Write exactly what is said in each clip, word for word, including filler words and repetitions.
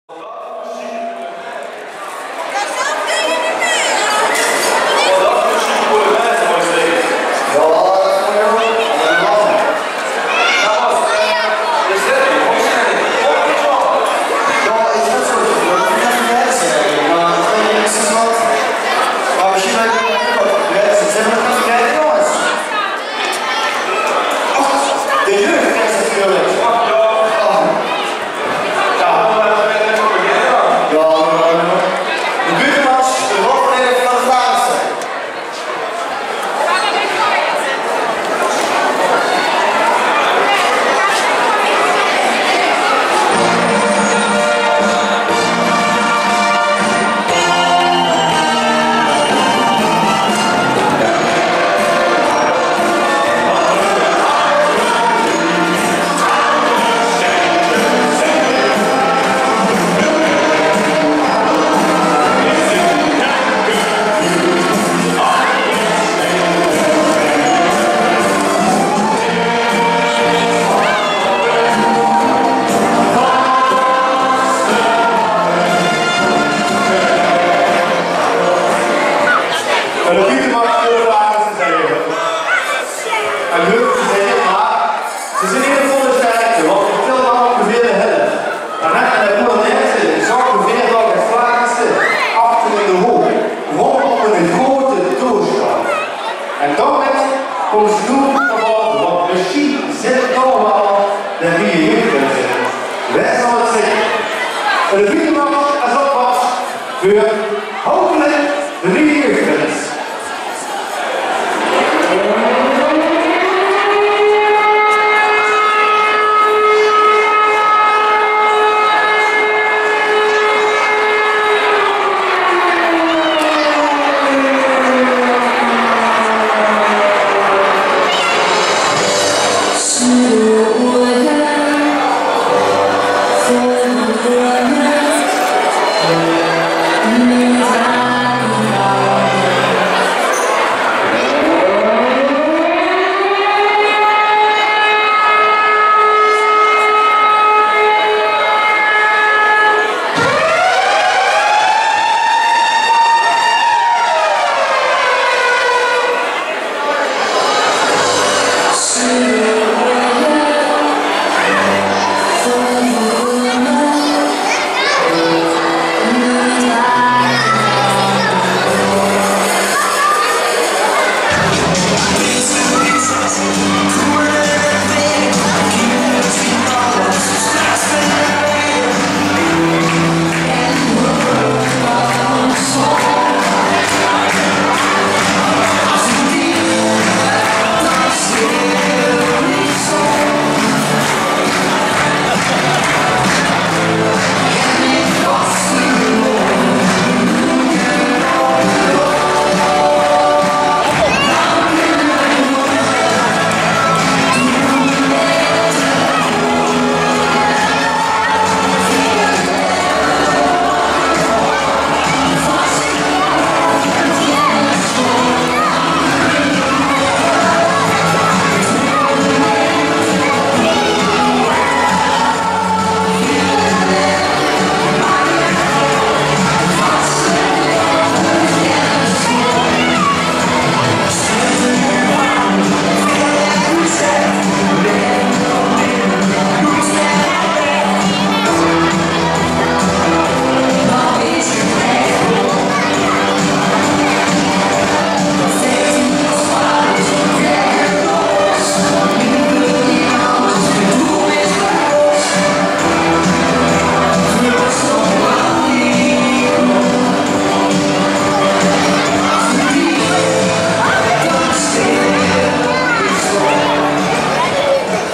De jeugd is natuurlijk. Ja, de buurtmans, de rolverdeling van de Vlaamse. En dat duurt maar veel vragen te zeggen. En leuk te zeggen, maar ze zijn in ieder geval de sterkste, want ik vertel dan ongeveer de helft. En net in de Polonaise zag de veerdag het vlaagste achter in de hoek, rondom een grote toestel. En dan met komt snoep naar boven, want misschien zit toch wel de nieuwe jeugdprins in. Wij zal het zeggen. En de buurtmars is alvast voor hopelijk de nieuwe jeugdprins.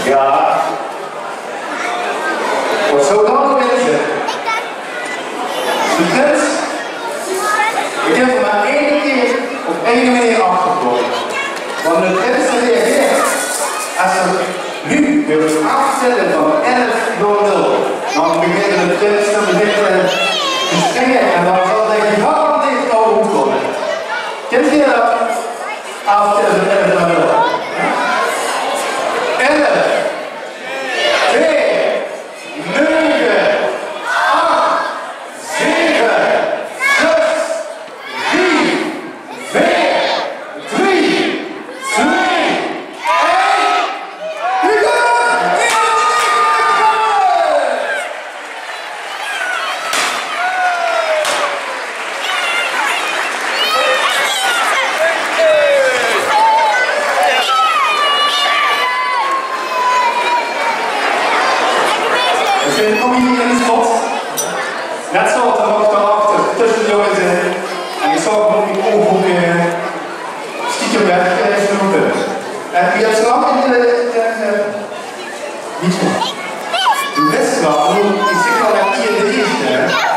Ja. Wat zou dan nog in zitten? De prins, ik heb er maar één keer op één manier achter gekomen. Want de prins reageert als er nu weer wordt aangezet van elf nul nul. Dan begint de prins te beginnen te springen en dan zal hij gigantisch naar hoek komen. Kent je dat? Aftellen van elf nul nul. Elf, twee, negen, acht,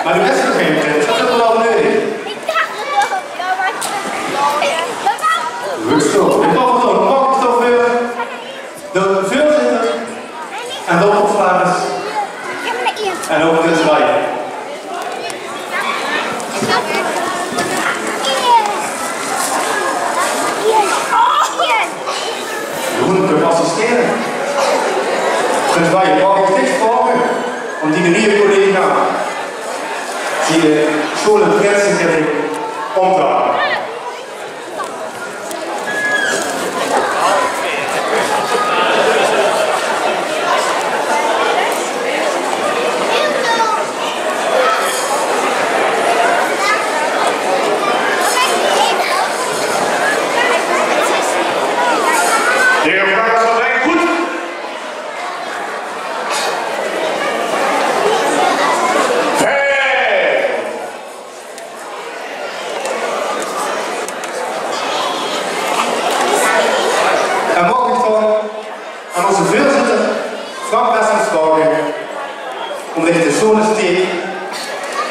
Mer doe bès toch geine prins, dat höbbe v'r waal neudig. Good zo, ich höb veur de veurzitter en de oppervlagers en ouch de prins Brian. Jeroen, kóns se assistere? Prins Brian, maag ich dich vraoge óm diene nieje collega, diene sjoeane prinsekètting, óm te hange? De vraag is al bijna goed. Vijf. En maag ich dan aan ózze veurzitter Frank Wessels vraoge óm zich de sjoeane steek,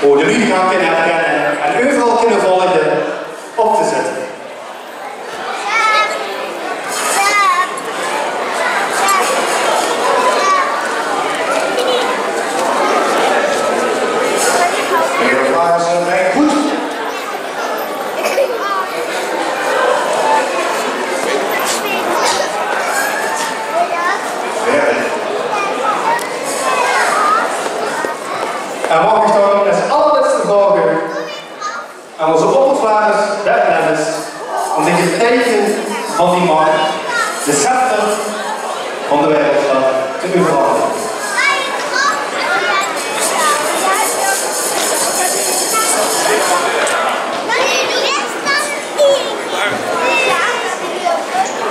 wo de luuj gaon kinne herkènne en euveral kinne volge, op te zitte. En maag ich dan es allerlètste vraoge aan ózze oppervlagers Bert Lemmens óm zich 't teike van die mach, de scepter van de wereldstad, te euverhandige.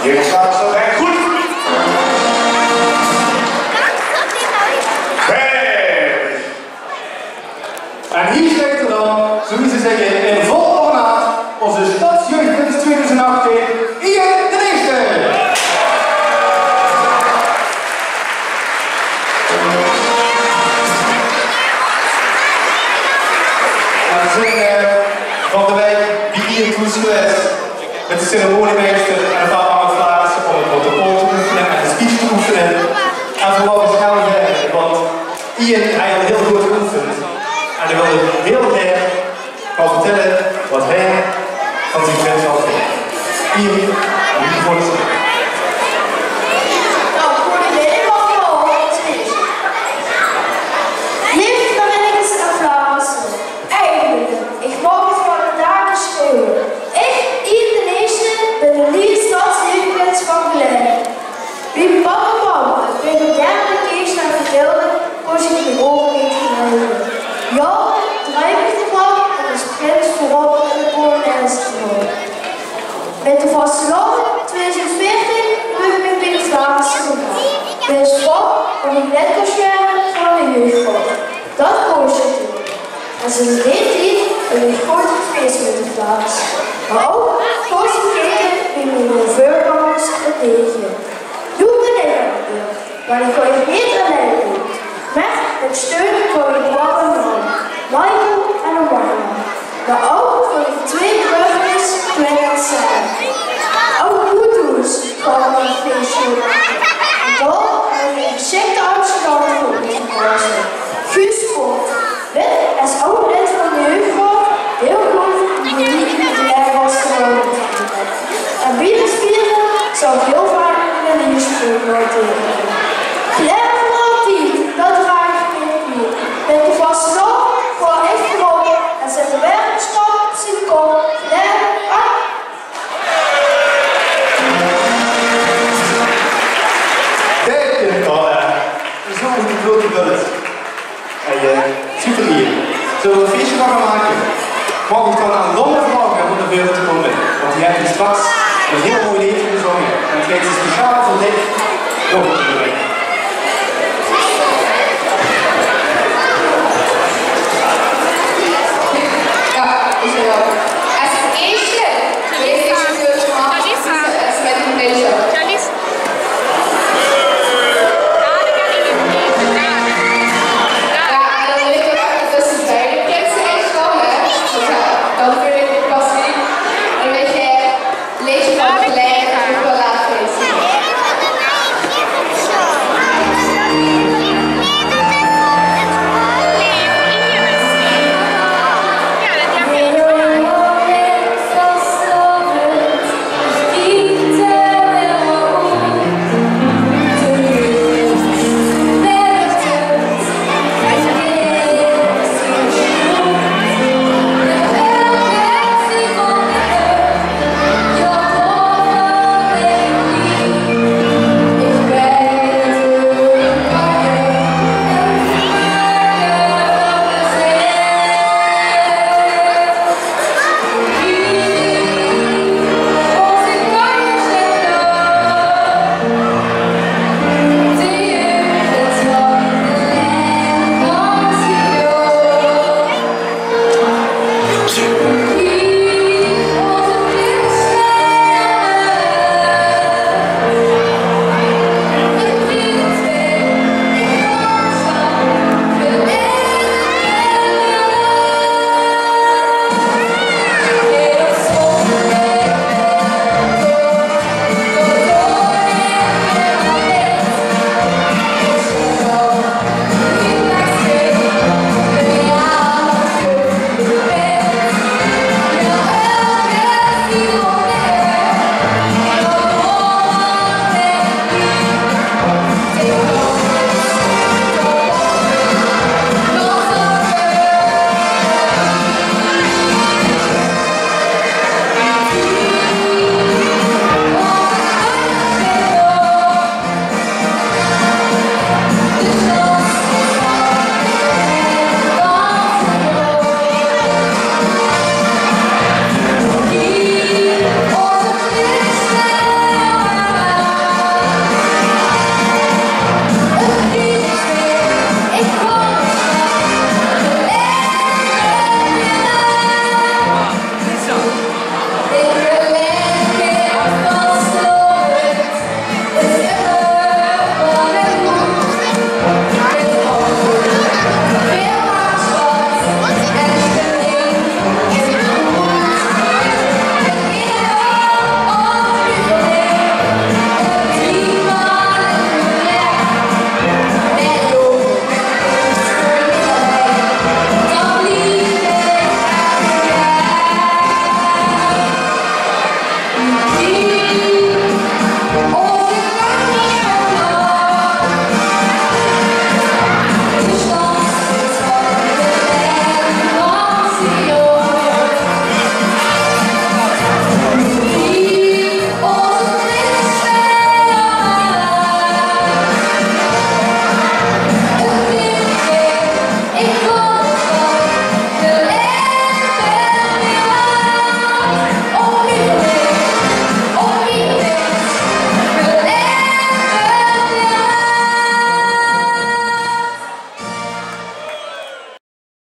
Dit gaat zo bij goed. Vijf. En hie steit 'r dan, zoewie ze zègke, in vol ornaat, ózze stadsjeugdprins twieëdoezend achttieën, Ian d'n Ierste. En v'r zeen, eh, van de waek bie Ian thoes gewaes mit de ceremoniemeister en ein paar anger flaarisse óm 't protocol te oefene en de speech te oefene. En v'r waore snel gaer, want Ian, hae haw hiel good geoefend. En hae wól hiel gaer gaon vertèlle waat hae van zien prinsschap vónj. Ian, aan dich 't woord. Noe, goojemiddig allemaol. Leef Flammingse en Flaarisse, eigelik, ich maag 't van de dake sjreeuwe. Ich, Ian d'n Ierste, bön de nieje stadsjeugdprins van Gelaen. Wie pap en mam mich bie de derde keersnacht vertèlde, kós ich mien ouge neet geluive. Jaore druim ich d'rvan óm es prins veurop in de polonaise te gaon. Mit de vastelaovend twieëdoezend veertien höb ich mich bie de Flaarisse gemeld. Bès veur óm lid te waere van de jeugdraod. Dat kós ich toen. En sinds dae tied bön ich good op fees mit de Flaarisse. Mer ouch good te kieke wie miene veurgangers 't dege. Noe bön ich aan de beurt, mer ich gaon neet allein door. Mer mit steun van mien pap en mam, Michael en Omara. Mer ouch van de twieë brögkes, Quinn en Sam. Ouch Boetoes gaon v'r ein feesje make. En dao höb ich ein gesjikte adjudant veur oetgekoze. Guus Pot. Wit es ouch lid van de jeugdraod, hiel good óm de liedjes die hae waal te zeuke haet. En bie de spiere zal ich hiel vaak de liedjes laote. Gelaen veur altied, dat draag ich mit mich. Mit de vastelaovend gaon ich veurop en zèt de wereldstad op zien kop. Gelaen, ah! Dèk in, Paula. Zoe, de groete bult. Hey, eh, super Ian. Zölle v'r ein fieësje van gaon make? Maag ich dan aan Don vraoge óm nao veure te kómme? Want dae haet hie straks ein hiel mooi leedje gezónge. En 't geit speciaal veur dich. Don.